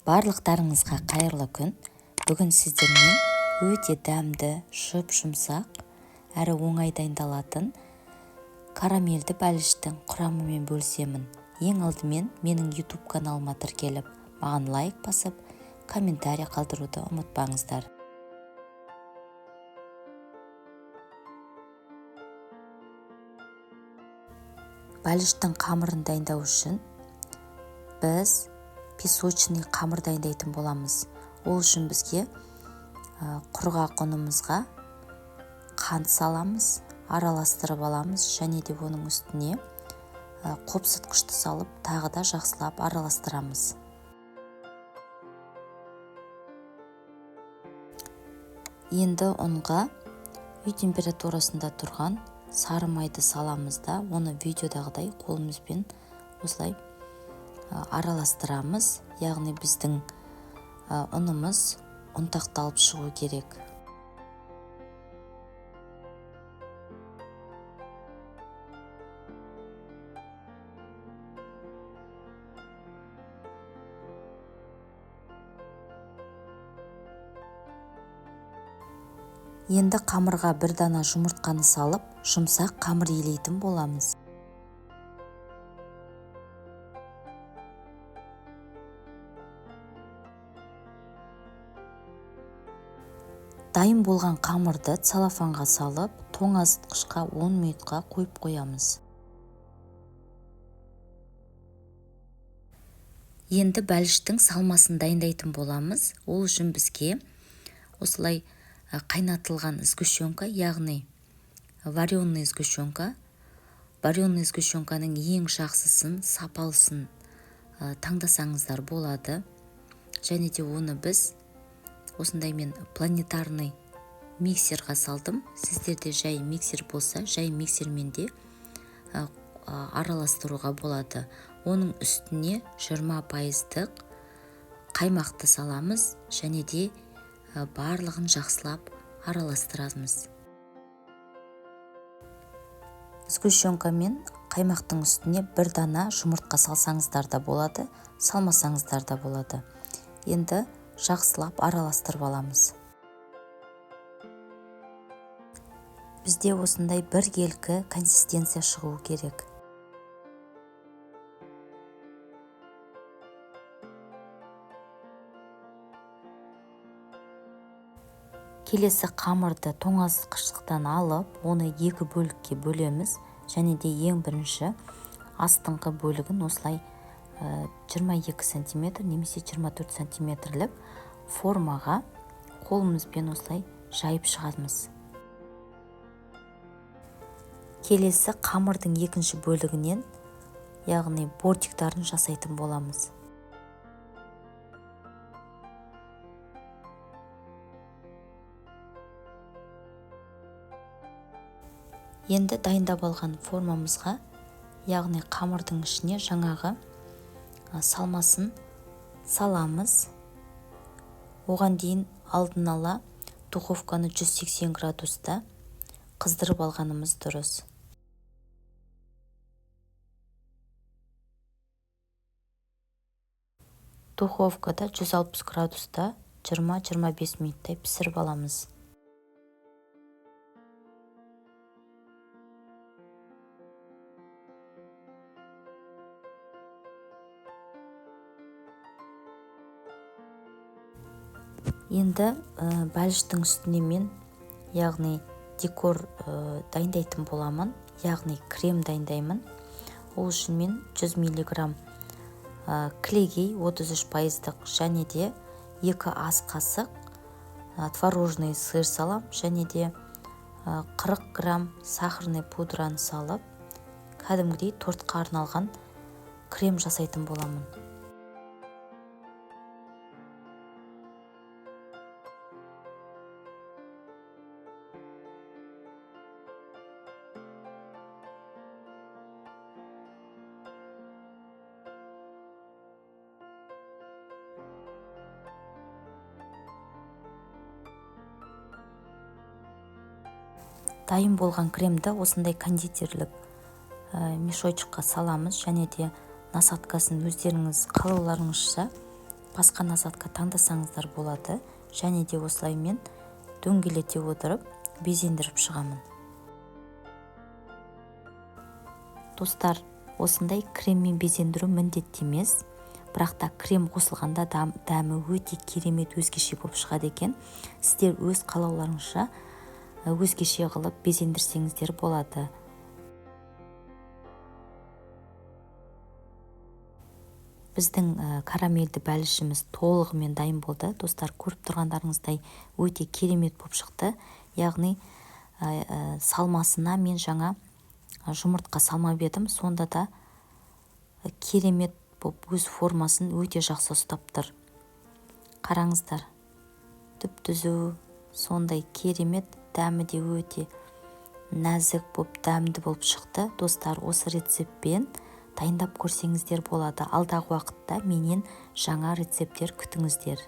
Барлықтарыңызға қайырлы күн. Бүгін сіздермен өте дәмді, жұп-жұмсақ, әрі оңай дайындалатын карамельді бәліштің құрамымен бөлісемін. Ең алдымен менің YouTube каналыма тіркеліп, маған лайк басып, комментарий қалдыруды ұмытпаңыздар. Бәліштің қамырын дайындау үшін біз песочный қамыр дайындайтын боламыз. Ол үшін бізге құрғақ ұнымызға қант саламыз, араластырып аламыз және де оның үстіне қопсытқышты салып, тағы да жақсылап араластырамыз. Енді ұнға үй температурасында тұрған сары майды саламыз да, оны видеодағыдай қолымызбен осылай араластырамыз. Яғни біздің ұнымыз ұнтақталып шығу керек. Енді қамырға бір дана жұмыртқаны салып, жұмсақ қамыр илейтін боламыз. Дайын болған қамырды целлофанға салып, тоңазытқышқа 10 минутқа қойып қоямыз. Енді бәліштің салмасын дайындайтын боламыз. Ол үшін бізге осылай қайнатылған сгущенка, яғни вареный сгущенка. Вареный сгущенканың ең жақсысын, сапалысын таңдасаңыздар болады. Және де оны біз осындай мен планетарный миксерға салдым. Сіздерде жай миксер болса, жай миксермен де араластыруға болады. Оның үстіне 20% қаймақты саламыз және де барлығын жақсылап араластырамыз. Сгущенка мен қаймақтың үстіне бір дана жұмыртқа салсаңыздар да болады, салмасаңыздар да болады. Енді жақсылап араластырып аламыз. Бізде осындай біркелкі консистенция шығу керек. Келесі қамырды тоңазытқыштан алып, оны екі бөлікке бөлеміз. Және де ең бірінші астыңғы бөлігін осылай 22 сантиметр немесе 24 сантиметрлік формаға қолымызбен осылай жайып шығамыз. Келесі қамырдың екінші бөлігінен, яғни бортиктарын жасайтын боламыз. Енді дайындап алған формамызға, яғни қамырдың ішіне жаңағы салмасын саламыз. Оған дейін алдын ала духовканы 180 градуста қыздырып алғанымыз дұрыс. Духовкада 160 градуста 20-25 минуттай пісіріп аламыз. Енді бәліштің үстіне мен, яғни декор дайындайтын боламын, яғни крем дайындаймын. Ол үшін мен 100 миллиграмм кілегей 33% және де 2 ас қасық творожный сыр салам, және де 40 грамм сахарный пудраны салып, кәдімгідей тортқа арналған крем жасайтын боламын. Дайын болған кремді осындай кондитерлік мешочкқа саламыз және де насадкасын өздеріңіз қалауларыңызша Басқа насадка таңдасаңыздар болады. Және де осылай мен дөңгелете отырып безендіріп шығамын. Достар, осындай креммен безендіру міндетті емес, бірақ та крем қосылғанда дәмі өте керемет өзгеше болып шығады екен. Сіздер өз қалауларыңызша өзгеше қылып безендірсеңіздер болады. Біздің карамельді бәлішіміз толығымен дайын болды. Достар, көріп тұрғандарыңыздай өте керемет болып шықты. Яғни салмасына мен жаңа жұмыртқа салмап едім, сонда да керемет болып өз формасын өте жақсы ұстап тұр. Қараңыздар, түп-түзу, сондай керемет, дәмі де өте нәзік болып, дәмді болып шықты. Достар, осы рецептпен дайындап көрсеңіздер болады. Алдағы уақытта менен жаңа рецепттер күтіңіздер.